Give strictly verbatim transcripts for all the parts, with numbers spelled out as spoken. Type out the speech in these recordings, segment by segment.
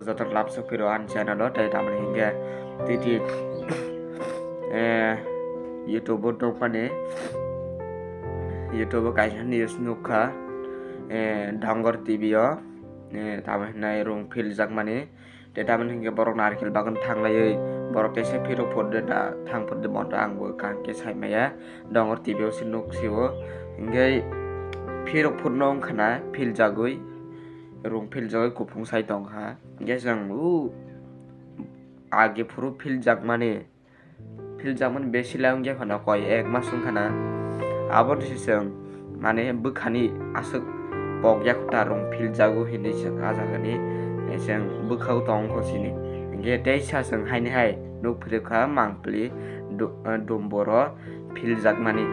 Joto love sokphiro ani channel o, tei tamoni hinkhe titi, eh, YouTube o tongmani, YouTube o kaisa news nukha, eh, Dongor T V o, eh, tamo hinai rung philjakmani, tei tamoni hinkhe borok narikil bagan thanglaiwi borok teisa phirok phurde da thang phurde bondo ang bo kaham khe saimaya, Dongor T V o se nuksio, hinkhe phirok phurno wngkhana philjagwi, rung philjagwi kuphung sai tongkha. Hinkhe chwng o age phuru philjakmani, philjakmani besi lai wngya khana, koi ek mas wngkhana. Aboni se chwng mane bwkhani aswk pokya khuta rung philjago hinwi chwng ah jagani chwng bwkhao tongkho sini. Hinkhe teisa chwng haini hai nukphirikha mangpili du-, eh, dumboro philjakmani.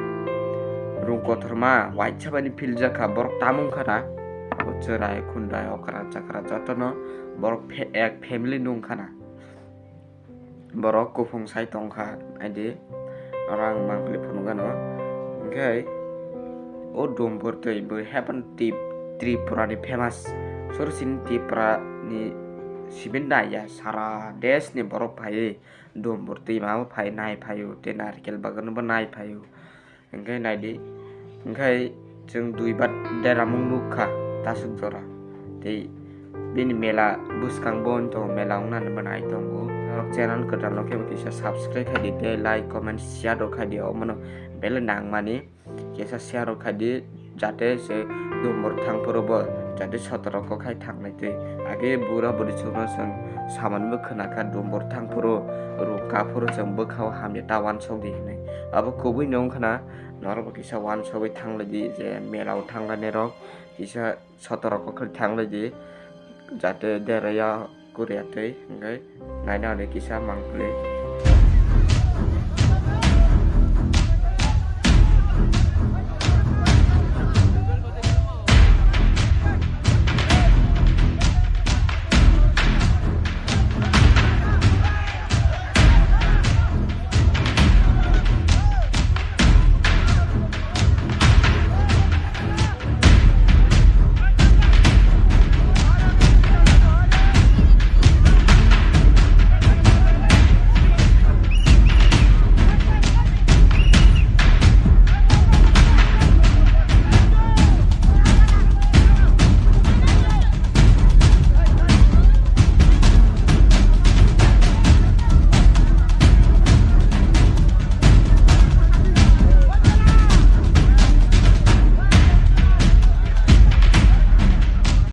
Rung kothorma waisa bai philjakha, borok tamung khana. Abo chwrai khundai okra chakra jotono borok phe-, ek family nung khana. Borok kuphung sai tongkha, aidi oro ang mangpili phunukgano. Hinkhe o dumbor twi bo happen Trip-, Tripura ni famous. Suru chini Tripura ni simi naiya, sara desh ni borok phaiwi dumbor twi ma bo phai nai phaio, tei narikel bagan bo nai phaio. Hinkhe naidi, hinkhe chwng duibar deramung nukha tasuk jora. Tei bini mela bwskango bo wng tongo, mela wngnani bo nai tongo. Norok channel kwtal no khe bo kisa subscribe khaidi tei like, comment, share rok khaidi, omono bell nangmani kisa share rok khaidi, jate se dumbor thang phuru bo jate sotoroko khai thangnai twi. Age bura buri chukno chwng samani bo khwnakha, dumbor thang phuru ruk ka phuru chwng bwkhao hamya ta wansokdi hinwi. Abo kubui no wngkhana, norokbo kisa wansogwi thanglaidi, je mela o thanglainai rok kisa sotoroko khai thanglaidi, jate deraya kuriya twi, hinkhe naina hwnwi kisa mangpili.